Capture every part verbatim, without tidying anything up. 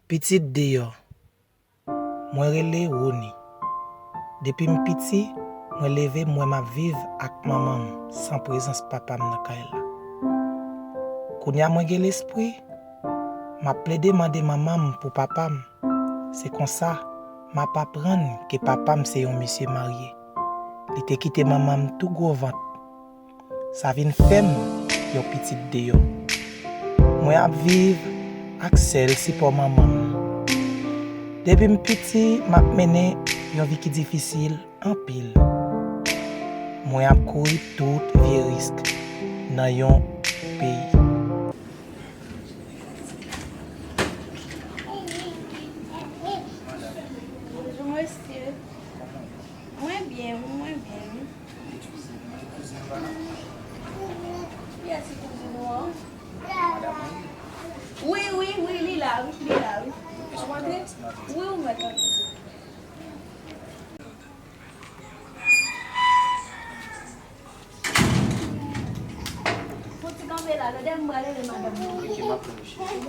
Pitit deyò. Mwen rele Rony. Depi m piti, mwen leve m wè m ap viv ak manman m san prezans papa m nan kay la. Kounye a mwen gen lespri, m ap plede mande manman m pou papa m. Se konsa, m ap aprann ke papa m se yon mesye marye. Li te kite manman m tou gwo vant. Sa vin fè m yon pitit deyò. Mwen ap viv ak sèl sipò manman m. Depi m piti, m ap mennen yon vi ki difisil anpil. Mwen ap kouri tout vye risk nan yon peyi. Bonjou, mesye. Mwen byen, wi, mwen byen, wi. Kiyès ki kouzin ou an? Wi, wi, wi, li la, wi, li la, wi. Ou antre? Wi, ou mèt antre. Fon ti kanpe la, lè m prale le madanm nan. Ok, m ap pran, cheri.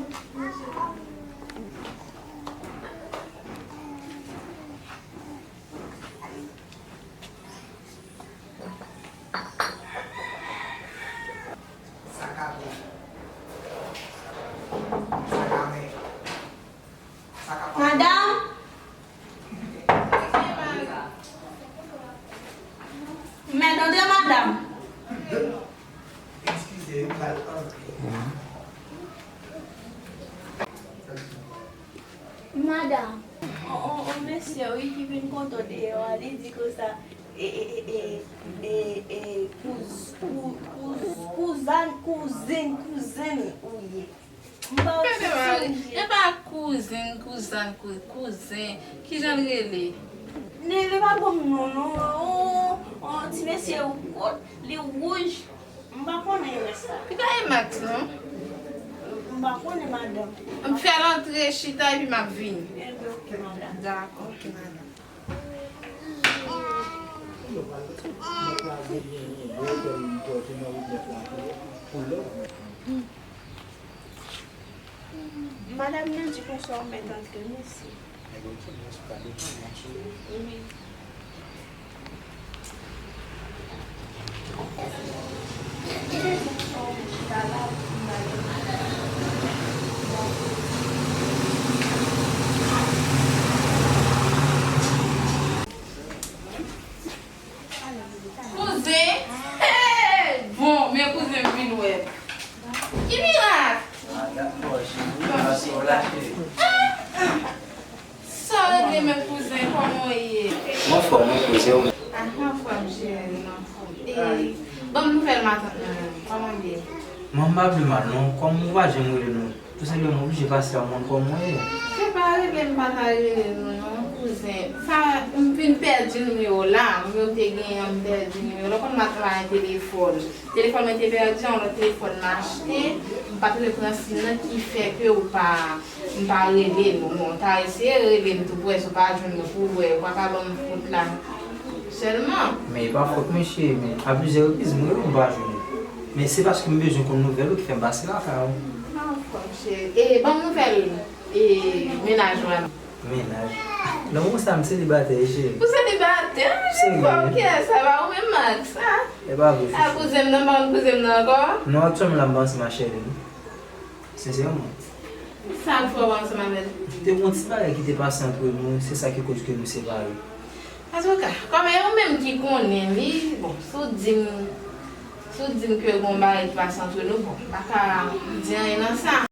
Sa ka bon. Sa ka men. Madanm! Mèt antre, madanm! Eskize, m pral antre. Madanm! On, on, on mesye, wi, ki vin kontan deyò a, li di konsa, e, e, e, e, e, e, kouz-, kou-, kouz-, kouzan, kouzin, kouzin ou ye. M pa wè ti sonje. E pa kouzin, kouzan, kou-, kouzen. Kijan l rele? Li, li pa bon non, non. On, on ti mesye wot, li wouj. M pa konnen rès la. Li pa gen Max, non? M pa konnen, madanm. M fè l antre chita epi m ap vini. Ebyen, oke, madanm. Dakò, oke, madanm. Madanm nan di konsa ou mèt antre, mèsi. Wi. Kouzen? Hey! Bon, men kouzen m vin wè. Ki mirak? Sa w regle, men kouzen, kòman w ye? M anfòm, wi, kouzen, ou menm? Ah, m anfòm, cheri, m anfòm. E, ban m nouvèl matant mwen, kòman l ye? Mwen, m pa pi mal, non. Kòm ou pa janm rele nou, tou senpleman, oblije pase a w konn kòman w ye. Se pa rele m pa ta rele nou, non, kouzen. Sa, m fin pèdi nimewo w la. Nimewo m te genyen an, m pèdi nimewo w la. Ou konn m ap travay nan telefòn. Telefòn mwen te pèdi, yon lòt telefòn m achte. M pa t vle pran sim nan ki fè ke ou pa, m pa rele nou. Bon, ou ta eseye rele m tou pou wè si w pa jwenn mwen pou wè. Ou pa ka ban m fòt la sèlman. Men e pa fòt mwen, cheri, men a plizyè repriz, m rele w, m pa jwenn ou. Men se paske m bezwen konn nouvèl ou ki fè m pase lakay ou. Ah, frè m cheri. E ban m nouvèl, e, mennaj ou a non. Mennaj? Nan moman sa, m selibatè, cheri. Ou selibatè? Seri. Kòm kiyès sa, pa ou menm Max, a? E pa vre, chouchou. A, kouzen m nan, pa konn kouzen m nan ankò? Non, aktyèlman la, m pa ansanm ak Sherline. Sensèman. Sa l fè w ansanm avè l? Te gen yon ti bagay ki te pase antre nou, se sa ki koz ke nou separe. Antouka, kòm e ou menm ki konnen li, bon, si w di m, si w di m ke gen yon bagay ki pase antre nou, bon, m pa ka di anyen nan sa.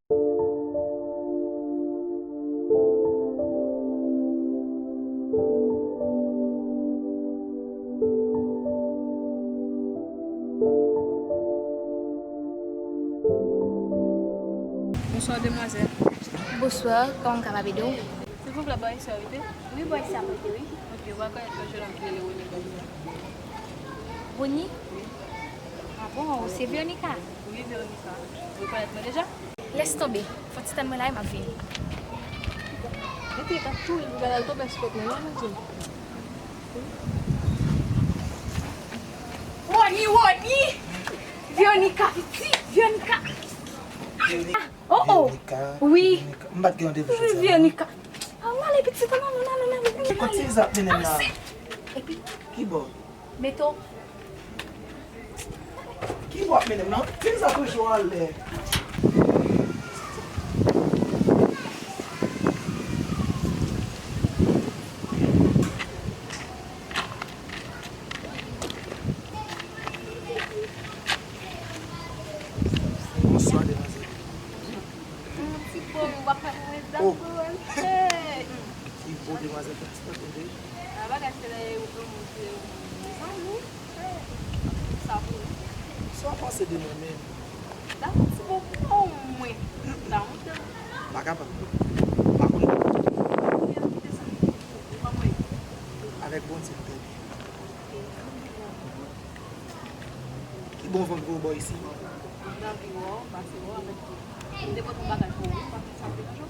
Bonswa, demwazèl. Bonswa, kòman m kapab ede w? Silvouplè, bò isi a w rete? Wi, bò isi a m rete, wi. Ok, ou pa konèt yon jèn òm ki rele Rony? Rony? Wi. Ah bon, ou se Veronica? Wi, Veronica. Ou rekonèt mwen deja? Lès tonbe. Fò ti tann mwen la, wi, m ap vini. Mete, t ap touye m, gade l tonbe sou kòt mwen, non, Bondye. Rony, Rony! Veronica, piti, Veronica! Ah! Oh, oh. Veronica, wi. Veronica. M pa t gen randevou jodi a, non. Veronica. Ah, m ale pitit, an, non, non, non, non, non. Ki kote Tizan ap mennen m la? Epi, ki bò? Meto. Ki bò ap mennen m nan? Tizan toujou anlè. Bonswa, demwazèl. Ti bo, ou pa fè mwen dakò. Hey! Ti bo, demwazèl, transpòte de. A bagay se lè ou pran moun ki ou zanmi. Sa pou ou. Sa w panse de mwen menm? Dakò, ti bo, pou mwen. Sa honte. Pa kapab. Pa konn. Avèk Bondye, m tande. Ki bon van ki voye w bò isi? M t anvi wè w, pase wè w avèk tou. M te pote yon bagay pou ou, pa fè sa te dejan.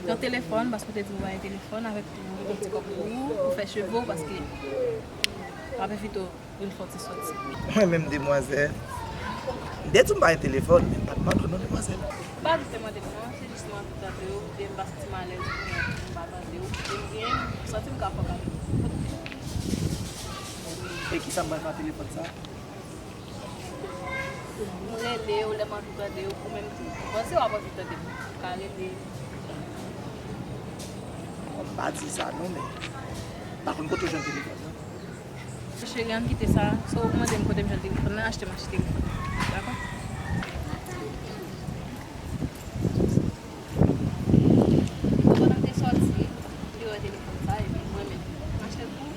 Nan telefòn, paske w te di m w pa gen telefòn, avèk tou, m te pote kòb pou ou, pou fè cheve w, paske m ap envite w vin fè yon ti sòti. Mwen menm, demwazèl, m te di w m pa gen telefòn, men m pa t mande w non, demwazèl. M pa di w te mande m non, se jis mwen anvi tande w, oubyen m pase ti malèz, oubyen m pa tande w, oubyen m santi m ka fè w kado. E kisa m pral fè ak telefòn sa? M rele w, lè m anvi tande w, ou menm tou. Mwen se w ap anvi tande m, ou ka rele. Bon, m pa di sa non, men m pa konn kote w jwenn telefòn nan. Cheri, ann kite sa. Se ou k mande m kote m jwenn telefòn nan, achte m achte telefòn. Dakò? Pandan m te sòti, m te wè telefòn sa, epi mwen menm, m achte l pou ou.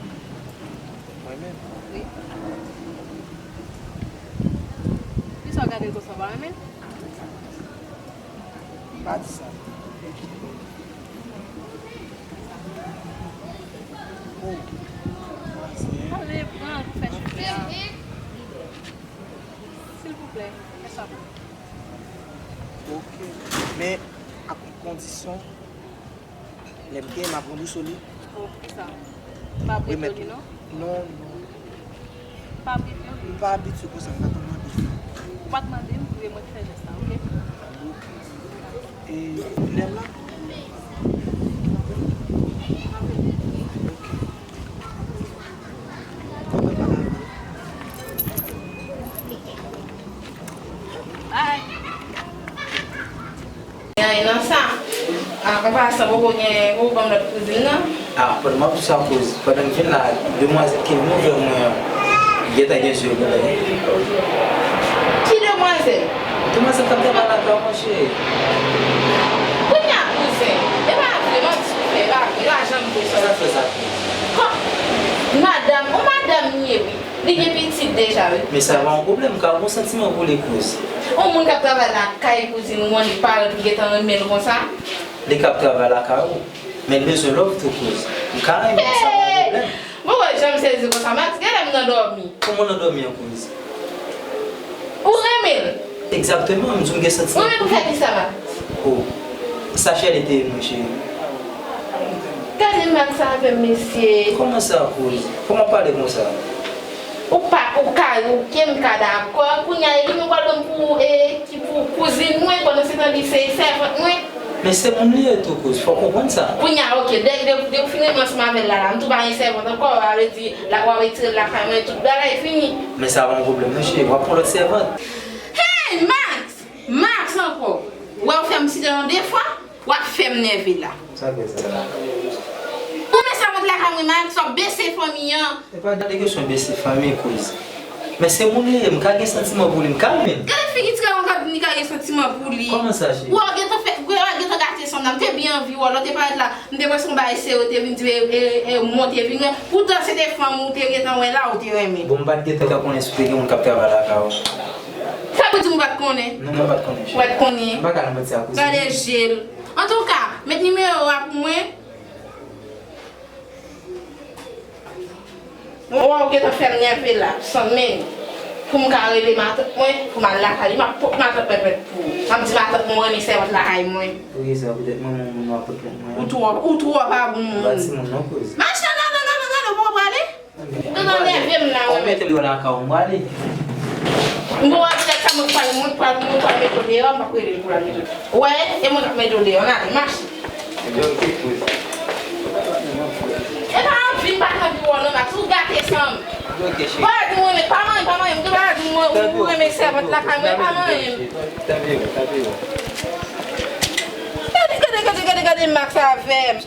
Mwen menm? Wi. Kisa w gade l konsa, w pa renmen l? Pa di sa. Oh. Ale, pran l pou fè cheve a. Silvouplè, fè sa pou mwen. Ok. Men, ak yon kondisyon, lè m genyen, m ap rann ou sou li. Oh, kisa? Pa ap reto li, non? Non, non. Pa ap reto li? M pa abitye konsa, m pa konn mande. Ou pa t mande m, se mwen ki fè jès la, ok? Ok. E, koulè m la? Ok. Kontan pale avè w. Bye. Gen anyen nan sa? A, an pasan, poko gen, poko ban m lòt kouzin nan? A, pandan m ap di sa kouz, pandan m vin la, demwazèl ki vin ouvè mwen an, li gentan gen zye yo genlè. Ki demwazèl? Demwazèl k ap travay lakay ou, monchè. Kounye a, kouzin, e pa vre, manti ou fè, e pa vre, e pa janm vre sa. Sa k fè sa? Kò, madanm, on madanm li ye, wi. Li gen pitit deja, wi. Men sa pa yon pwoblèm, m ka gon santiman pou li, kouz. On moun k ap travay lakay kouzin ou an, li parèt ou gentan renmen l konsa? Li ka ap travay lakay ou, men l bezwen love tou, kouz. M ka renmen l, sa pa yon pwoblèm. Mwen wè jan m sezi konsa, Max, genlè m nan dòmi. Kòman w nan dòmi an, kouz? Ou renmen l? Egzakteman, m di w m gen santiman. Ou renmen l pou fè kisa, Max? Oh, sa Shirley te ye m, wi, cheri. Gade Max avè m, mesye. Kòman sa, kouz? Kòman w pale konsa? Ou pa, ou ka, ok, m ka dakò. Kounye a, e li mwen pral ban m pou, e, ki pou kouzin mwen, pandan se tan li se sèvant mwen. Men se moun li ye tou, kouz, fò w konprann sa. Kounye a, ok, de, de, de ou fin renmen ansanm avè l la, la, m tou pa gen sèvant ankò, sa vle di, la, w a retire l lakay mwen, tout bagay fini. Men sa pa yon pwoblèm, non, cheri, w ap pran lòt sèvant. Hey, Max! Max ankò! Wè, ou fè m site non de fwa, w ap fè m nève la. Sa k fè sa? Ou men sèvant lakay mwen, Max, w ap bese fanmi an. E pa de kesyon bese fanmi, kouz. Men se moun li ye, m ka gen santiman pou li, m ka renmen l. Gade figi ti gason sa di li ka gen santiman pou li. Kòman sa, cheri? Wè, w gentan fè, wè, w gentan gate sanm nan. M te byen anvi wè w, lè w te parèt la, m te panse yon bagay serye, w te vin di, e, e, e, monte vin wè. Poutan se te fanm ou te gentan wè la, ou te renmen. Bon, m pa t gentan ka konnen si w te gen moun k ap travay lakay ou. Sa pou di m pa t konnen? Non, mwen pa t konnen, cheri. Ou pa t konnen? M pa ka nan manti ak ou. Gade je l. Antouka, met nimewo a pou mwen. Ou wè ou gentan fè m nève la, san men. Pou m ka rele matant mwen, pou m al lakay li, m ap pot matant mwen plent pou ou. M ap di matant mwen renmen sèvant lakay mwen. Poukisa? Poutèt manman w, manman w ap pot plent mwen. Ou twò, ou twò pa bon moun. M pa timoun non, kouz. Machan, non, non, non, non, non, non, pou w prale? Ou gentan nève m la, ou mèt. Ou mete m lakay ou, m prale. M pou w ap fè sa. Mwen pral, mwen pral, mwen pral mete w deyò, m p ap rele l pou l al mete w. Wè, e mwen k ap mete w deyò, n ale, mache. E pa anvi, m pa t anvi wè w non, Max, ou gate san m. Bagay di m renmen, pa manyen, pa manyen, m tou bagay di m ou renmen sèvant lakay mwen, pa manyen. Gade, gade, gade, gade, gade Max avè m.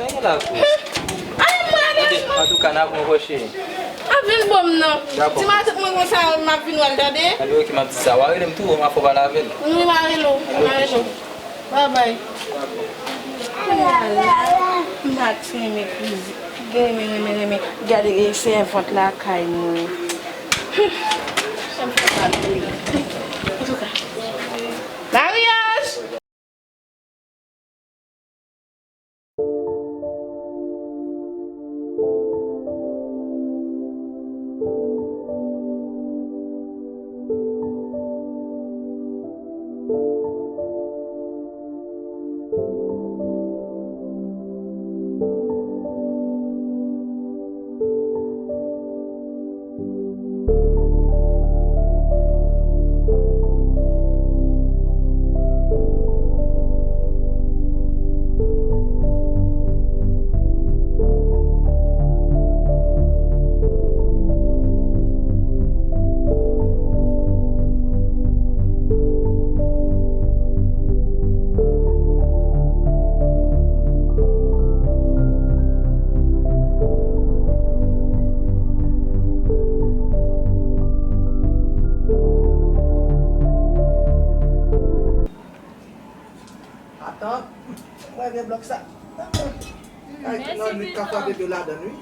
Ay, mwen ale. Antouka, n ap wè, cheri. Ap vin ban m nan. Di matant mwen konsa, m ap vin wè l, tande? Tande, oke, m ap di sa. W a rele m tou, w a fò pale avè l. Wi, m a rele w, m a rele w. Babay. Kounye a la, Max renmen kouzen. Renmen, renmen, renmen. Gade, e sèvant lakay mwen. Antouka. Maryaj! Atant, mwen gen blòk sa. Ay, tout nan nwit ka frape pye ladan l, wi.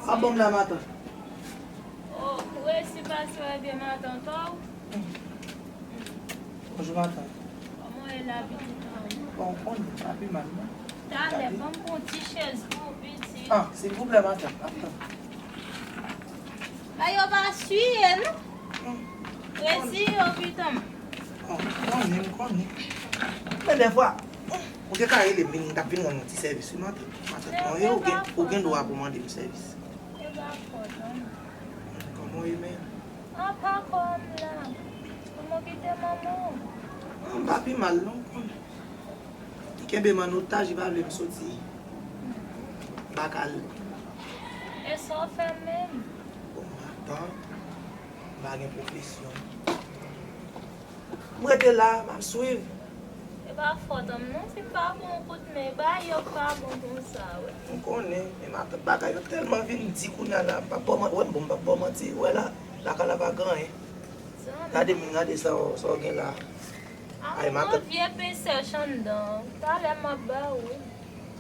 A bon m la, matant. Oh, ou resi pase w byen, matant, oh. Bonjou, matant. Kòman w ye la, pitit mwen? Bon, w konnen, pa pi mal, non. Talè, ban m pran ti chèz pou ou, pitit. Ah, silvouplè, matant, ap tann. Bagay yo pa siye, non? Resi yo, pitit mwen. Oh, m konnen, m konnen. Men dèfwa, ou te ka rele m, m t ap vin rann yon ti sèvis, wi, matant. Matant, mwen, ou gen, ou gen dwa pou mande m sèvis. E pa fòt, non. Kòman w ye menm? Apa kòm la? Kòman w kite manman w? Ah, m pa pi mal, non, w konnen. Li kenbe m an otaj, li pa vle m soti. M pa ka al. E sa w fè menm? Bon, matant, m pa gen pwofesyon. M rete la, m ap swiv. E pa fòt an m non, si m pa ba w yon kout men, bagay yo pa bon konsa, wi. M konnen, men matant, bagay yo tèlman vin di kounye a la, m p ap ba w man-, wè, bon, m p ap ba w manti, wè la, lakay la pa gen anyen. Gade moun, gade sa w, sa w gen la. Ay, matant. Yon vye pen sèch anndan, talè m ap ba w, wi.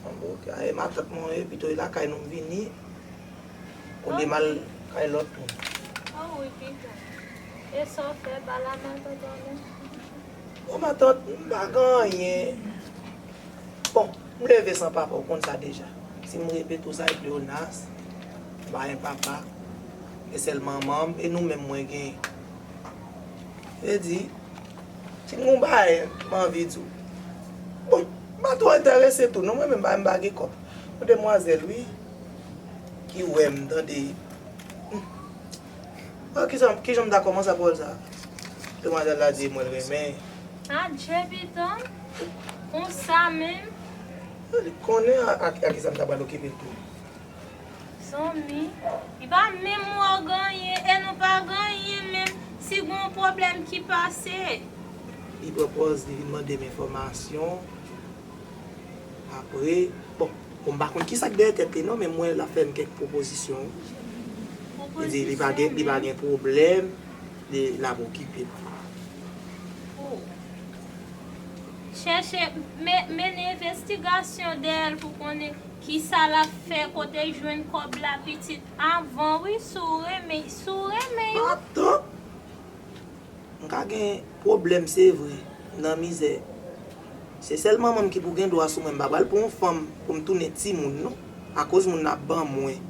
Bon, oke, ay, matant mwen, e pito e lakay nou m vini. Olye m al kay lòt moun. Oh wi, pito. E sa w fè, pa la matant ou non? Bon, matant, m pa gen anyen. Bon, m leve san papa, ou konn sa deja. Si m repete w sa, e pleonas, m pa gen papa. E sèl manman m, e nou menm mwen gen. Vle di, si m gon bagay, m anvi di w. Bon, m pa twò enterese tou, non, mwen menm, m pa gen kòb. Yon demwazèl, wi, ki wè m, tande. Hmm. Ah, kijan, kijan m ta kòmanse pawòl sa? Demwazèl la di mwen l renmen. Adje, piton, konsa menm? Li konnen a, a, a kisa m ta pral okipe l tou. Zanmi, li pa menm wè w gen anyen, e nou pa gen anyen menm, si gon pwoblèm ki pase. Li pran pòz, li vin mande m enfòmasyon. Apre, bon, bon, m pa konn kisa k dèyè tèt li non, men m wè l ap fè m kèk pwopozisyon. Li di li pa gen, li pa gen pwoblèm, li, l ap okipe m. Oh. Chèche, men, mennen envestigasyon dèyè l pou konnen kisa l ap fè, kote l jwenn kòb la, pitit, avan, wi, si w renmen, si w renmen yo. Atann! M ka gen pwoblèm, se vre, nan mizè. Se sèl manman m ki pou gen dwa sou mwen. M pa pral pran yon fanm pou m tounen timoun, non. Akoz moun nan ap ban mwen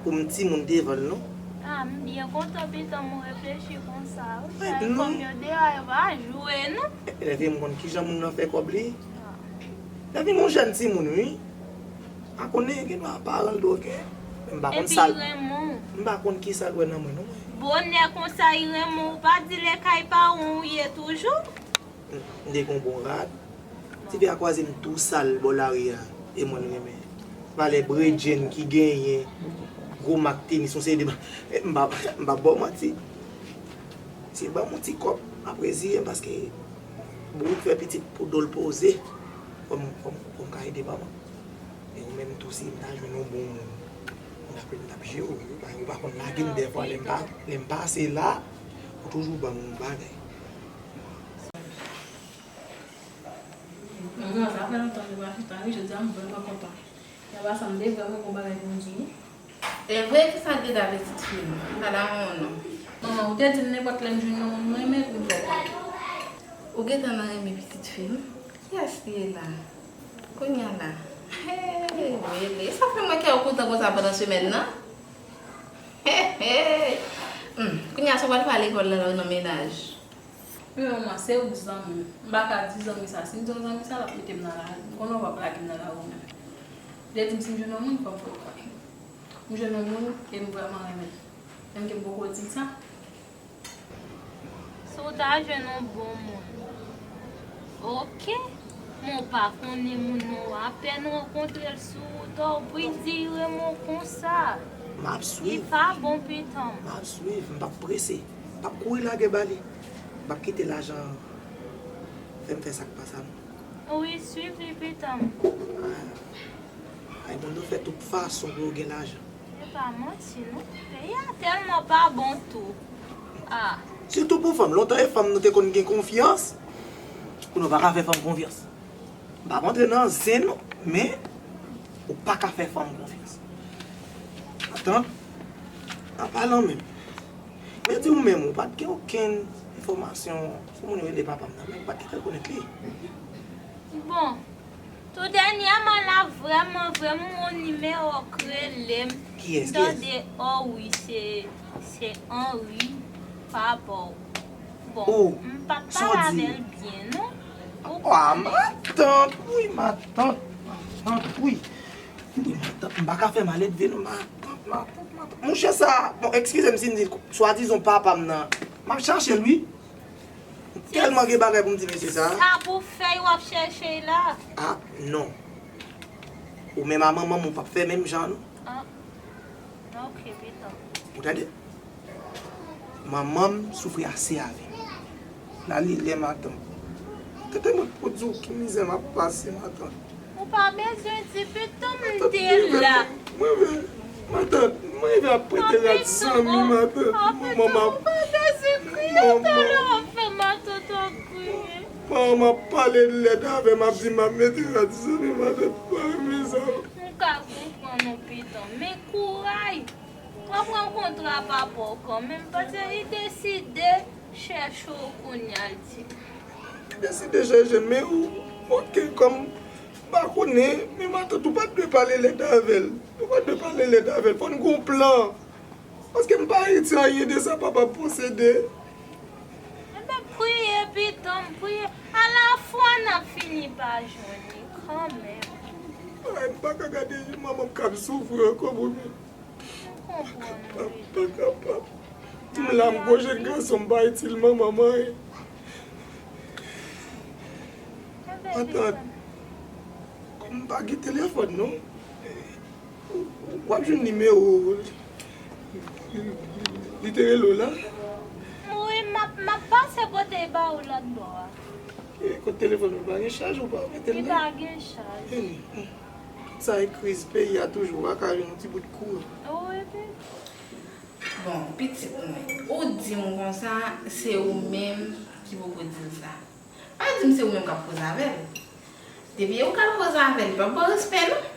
pou m timoun devan l, non. Ah, m byen kontan piton m ou reflechi konsa, wi. Ay, non. Fanm yo deyò, yo pa jwe, non. Lè vini m konn kijan moun nan fè kòb li. Ah. Lè vini yon jèn timoun, wi. Pa konnen, gen dwa paran l dwe gen. M pa konn Epi sa l, renmen w. M pa konn ki sa l wè nan mwen non. Bonè konsa li renmen w, ou pa di lekay paran w ou ye toujou? M te gen yon bon rad. Ti fi a kwaze m tou sal bò lari a, e mwen l renmen. Valè bredjenn ki genyen, gwo mak tenis, yon seri de ba-, m pa, m pa ba w manti. Si l ban m yon ti kòb, m ap reziye m paske bout fè pitit pou do l poze. Fò m, fò m, fò m ka ede manman. E ou menm tou, si m ta jwenn yon bon moun, m t ap, m t ap jere w. Ou pa, ou pa konn lage m dèfwa, lè m pa, lè m pase la, ou toujou ban m yon bagay. Manman, sa fè lontan nou pa chita, wi, jodi a m vrèman kontan. Yaba sa m te vrèman gon bagay pou m di wi. E vre, ki sa l gen avè pitit fi m? M pa damou non. Manman, ou te di m nenpòt lè m jwenn yon moun m renmen pou m fè w konnen. Ou gentan nan renmen pitit fi m? Kiyès li ye la? Kounye a la. Hey, Wele, sa fè mwen kè w kontan konsa pandan semèn nan? Hey, hey. Hmm, kounye a sa w pral fè a lekòl la, la ou nan mennaj? Wi manman, se ou k zanmi m. M pa ka di zanmi sa. Si m di w zanmi sa, l ap mete m nan lari. M konnen w p ap lage m nan lari ou menm. Li te di m si m jwenn yon moun, fò m fè w konnen. M jwenn yon moun e m vrèman renmen l. Menm ke m poko di l sa. Si w ta jwenn yon bon moun. Oke. Men w pa konnen moun nan, w apèn rankontre l sou wout, w ap di l renmen w konsa. M ap swiv. Li pa bon pitan m. M ap swiv, m p ap prese. M p ap kouri lage ba li. M p ap kite lajan fè m fè sa k pa sa non. Wi, swiv li pitan m. Ay, moun yo fè tout fason pou yo gen lajan. Se pa manti non. Peyi a tèlman pa bon tou. Ah. Sitou pou fanm. Lontan e fanm nou te konn gen konfyans. Kounye a w pa ka fè fanm konfyans. M p ap antre nan zen non, men ou pa ka fè fanm konfyans. Atann, an palan menm. Men di ou menm, ou pa t gen okenn enfòmasyon sou moun yo rele papa m nan, men ou pa t gentan konèt li. Bon, tou dènyèman la, vrèman, vrèman, yon nimewo k rele m. Kiyès, kiyès? Tande, o wi, se, se Henri, pa bò. Bon, m pa t pale avè l byen, non. Ou konnen. Ah, matant, wi, matant, matant, wi. Wi, matant, m pa ka fè maledve, non, matant, matant, matant. Monchè sa, bon, eskize m si m di l, swadizan papa m nan. M ap chache l, wi. M tèlman gen bagay pou m di mesye sa. Sa pou fè w ap chèche l la? Ah, non. Ou menm a manman m, ou p ap fè menm jan, non. Ah. Ok, pitan. Ou tande? Manman m soufri ase avè m. La li lè matant. Tete mwen pou di w ki mizè m ap pase matant. Ou pa bezwen di pitan m te la. Mwen vle, matant, mwen vle ap prete rad zanmi matant. Manman. Ou pa bezwen kriye talè w ap fè matant w ap kriye. Manman m ap pale lèd avè m, ap di m ap mete rad zanmi matant, pa renmen sa. M ka konprann ou pitan, men kouray. W ap rankontre a papa w kanmenm, paske li deside chèche w kounye a l di. Li deside chèche m, men ou, oke, kòm m pa konnen, men matant ou pa t dwe pale lèd avè l. Ou pa t dwe pale lèd avè l. Fò n gon plan. Paske m pa rete anyen de sa papa posede. Enben, priye, pitan m, priye. Alafwa n ap fini pa jwenn li kanmenm. Ay, m pa ka gade manman m k ap soufri ankò pou li. M konprann ou, pitan m. M pa kapab. M la, m gwo jèn gason, m pa itil manman m anyen. Enben, pitan m. Matant, kòm m pa gen telefòn, non. W ap jwenn nimewo li te rele w la? Wi, m ap, m ap pase pote l ba ou lòt bò a. E, kote telefòn ou pa gen chaj, ou pa mete l nan? Li pa gen chaj. Sa e kriz peyi a toujou, ou pa ka jwenn yon ti bout kouran. Wi, pi. Bon, pitit mwen, ou di m konsa, se ou menm ki poko di l sa. Pa di m se ou menm k ap koze avè l. Depi ou k al koze avè l, li p ap ba w respè, non.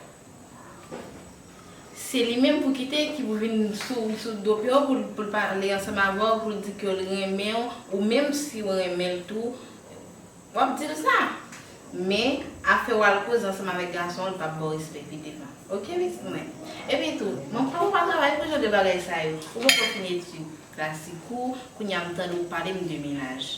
Se li menm pou kite ki pou vin sou, sou do pye w pou l, pou l pale ansanm avè w, pou l di ke l renmen w, ou menm si w renmen l tou, w ap di l sa. Men, afè w al koze ansanm avèk gason an, li p ap ba w respè pi devan. Oke, pitit mwen? Epi tou, manman w pa travay pou jan de bagay sa yo. Ou poko fini etid klasik ou, kounye a m tande w pale m de mennaj.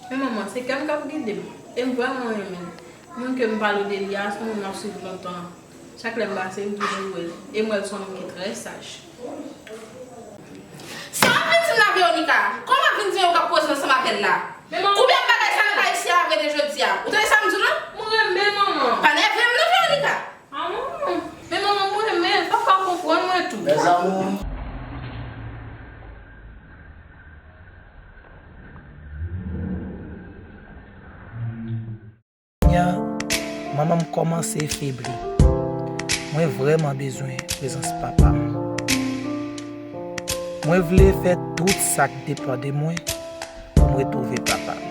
Men manman, se kè m k ap gide m. E m vrèman renmen l. Moun ke m pale w de li a, se yon moun m ap swiv lontan. Chak lè m pase, m toujou wè l. E m wè l se yon moun ki trè saj. Sa w ap vin di m la, Veronica? Kòman w ap vin di m yo k ap koze ansanm avè l la? Men manman, oubyen bagay sa nou ka isi a avè de jodi a? Ou tande sa m di w lan? Mwen renmen manman. Pa nève m non, Veronica. A manman. Men manman, mwen renmen l. Papa konprann mwen tou. Mes amours. Kounya, manman m kòmanse febli. Mwen vrèman bezwen prezans papa m. Mwen vle fè tout sa k depann de mwen pou m retwouve papa m.